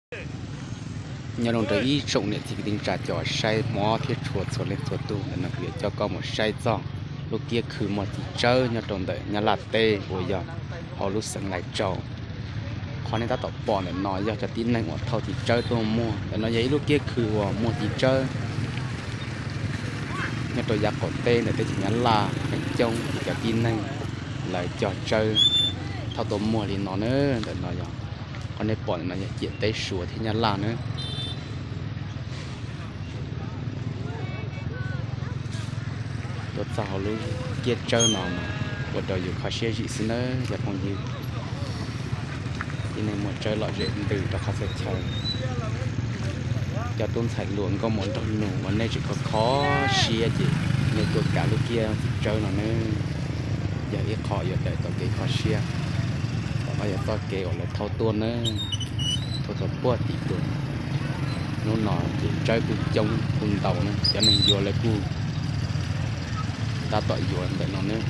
Nyob zoo rau ib tsoom niam txiv kwv tij neej tsa cov saib hmov thiab tshua txhua leej txhua tus, ntawm no kuv yuav coj koj mus saib txog lub kiab khw muag txiv tsawb nyob rau ntawm Nyab Laj teb uas yog hauv lub xeev Lais Tsaus. Qhov nej tab tom pom ntawm no yog cov tib neeg uas thauj txiv tsawb tuaj muag. Ntawm no yog ib lub kiab khw uas muag txiv tsawb nyob rau yav qaum teb ntawm teb chaws Nyab Laj feem coob ces cov tib neeg lawv cog tsawb thauj tuaj muag li no na. Ntawm no yog qhov nej pom ntawm no yog ciam teb Suav thiab Nyab Laj na. Tuaj txog hauv lub kiab tsawb no mas ua rau yus kho siab zim xwb nawb cov phooj ywg. Tib neeg muag tsawb lom zem ntws rau qhov txhia chaw. Cov tub ntxhais hluas nkauj muam nraug nus uas nej tseem kho kho siab ces nej tuaj kav lub kiab txiv tsawb no nawb, yog ib qho yuav tawm tau kev kho siab. Qhov no yog txoj kev uas lawv thauj tuaj nawb, thauj txog puag tim tus. Hnub no ces tsawb kuj coob kuj ntau na, cov neeg yuav lawv kuj tab tom yuav ntawm no nawb.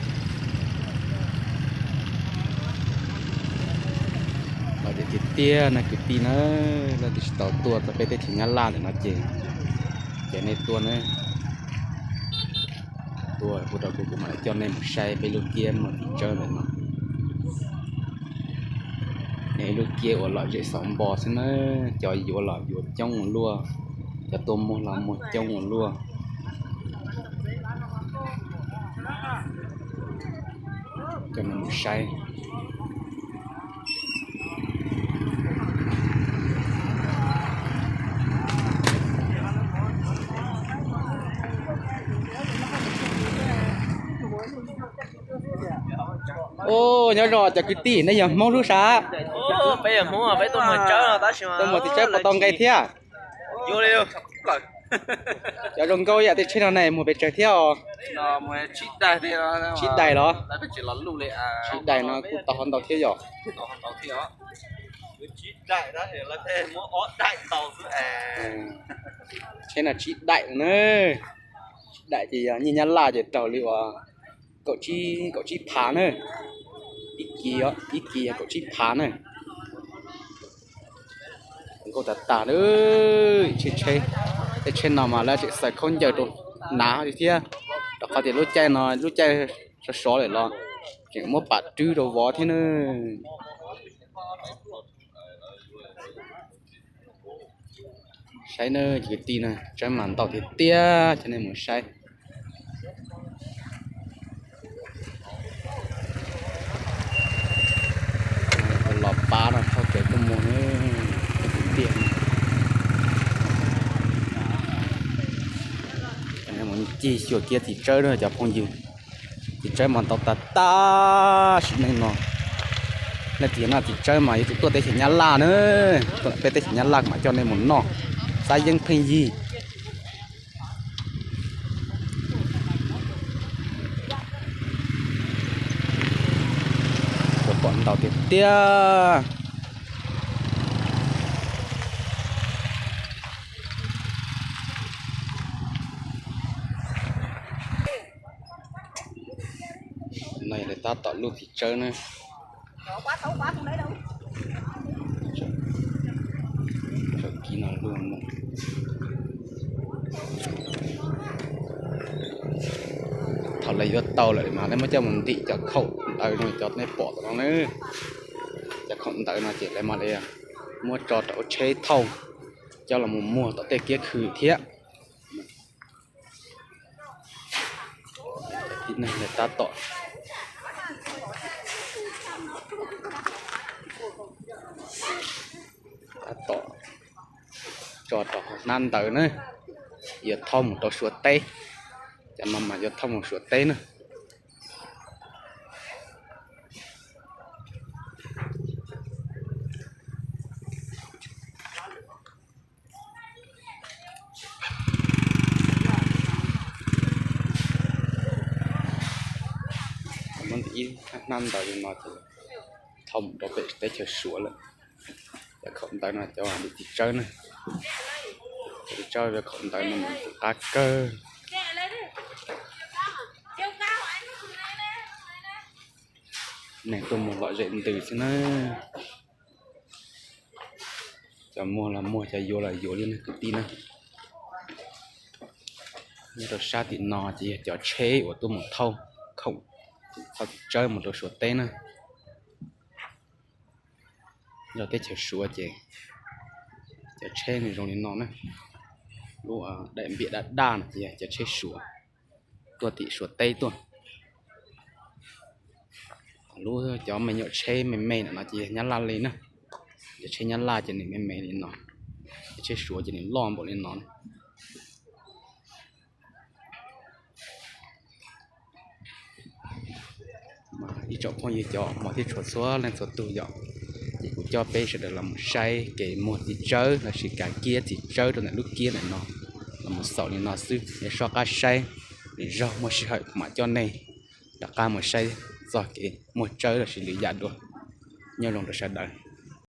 Lom zem tiag tiag na kwv tij na, leej twg tsis tau tuaj txog peb teb chaws Nyab Laj ntawm no ces, ces nej tuaj na. Tuaj hu rau kuv, kuv mam li coj nej mus saib peb lub kiab muag txiv tsawb ntawm no. Yog ib lub kiab uas lom zem xov npo xwb na, cov yuav los yuav coob ua luaj, cov tuaj muag los muag coob ua luaj. Coj nej mus saib. Ub, nyob zoo cov kwv tij, nej yog Hmoob lub sab? Peb yog Hmoob, peb tuaj muag tsawb no tab sis mas tuaj muag txiv tsawb puas tau nqe thiab? Cov zoo nkauj ib yam tej tsheb no na muag pes tsawg thiab os? Tsib daim los? Tsib daim no kuj tau ho ntau thiab yom? Tsheb no tsib daim na. Tsib daim ces yog nyiaj Nyab Laj ces raug li uas kaum tsib, kaum tsib phav na. Ib kis, ib kis yog kaum tsib phav na. Nkauj tas tas, tsheb, tsheb, tej tsheb no mas lawv tseem xaws khaub ncaws rau hnav thiab, rau qhov tias lub caij no lub caij sov sov lawm los tseem muab pam rwb rau vov thiab na. Saib na kwv tij na, tsawb mas ntau tiag tiag, coj nej mus saib. Los pab no thauj cawv tuaj muag na, kwv tij. Mus ncig xyuas kiab txiv tsawb na cov phooj ywg. Txiv tsawb mas ntau tas tas, sim neej no leej twg noj txiv tsawb mas yuav tsum tuaj teb chaws Nyab Laj na. Tuaj peb teb chaws Nyab Laj mas coj nej mus noj, xab yeeb pheej yig. Ua pom ntau tiag tiag. No yog lawv tab tom luj txiv tsawb na. Thaum lawv yuav tau lawm mas lawv muab coj mus ntim cov khaum ntawv no, cov nej pom tom no na. Cov khaum ntawv no ces lawv mam li muab tso rau tsheb thauj coj los mus muag tom tej kiab khw thiab. Tib neeg tab tom, tab tom tso rau hauv hnab ntawv na, yuav thauj mus rau Suav teb. Cov no mas yuav thauj mus Suav teb na. Muab ntawm ib hnab ntawv li no ces thauj mus rau pem teb chaws Suav lawm. Cov khaum ntawv no cov txiv tsawb na, txiv tsawb, khaum ntawv no mas qab kawg. Neeg tuaj mus lom zem ntws xwb na. Cov muag los muag, cov yuav los yuav li na kwv tij na. Nyob rau sab tim no ces yog cov tsheb uas tuaj mus thauj khoom, thauj txiv tsawb mus rau Suav teb na. Los teb chaws Suav ces cov tsheb nws zoo li no na. Lub daim npiam daj daj no ces yog cov tsheb Suav tuaj tim Suav teb tuaj. Lub cov me nyuam tsheb me me no ces yog Nyab Laj li na. Cov tsheb Nyab Laj ces nws me me li no, cov tsheb Suav ces nws loj npaum li no. Ib tsoom phooj ywg cov hmov thiab tshua txhua leej txhua tus yom, ces kuv coj peb sawv daws los mus saib kev muag txiv tsawb lossis kav kiab txiv tsawb rau ntawm lub kiab ntawm no, los mus xaus li no xwb, nej soj qab saib, lwm zaug muaj sij hawm kuv mam coj nej rov qab mus saib txog kev muag tsawb lossis lwm yam dua. Nyob zoo rau sawv daws.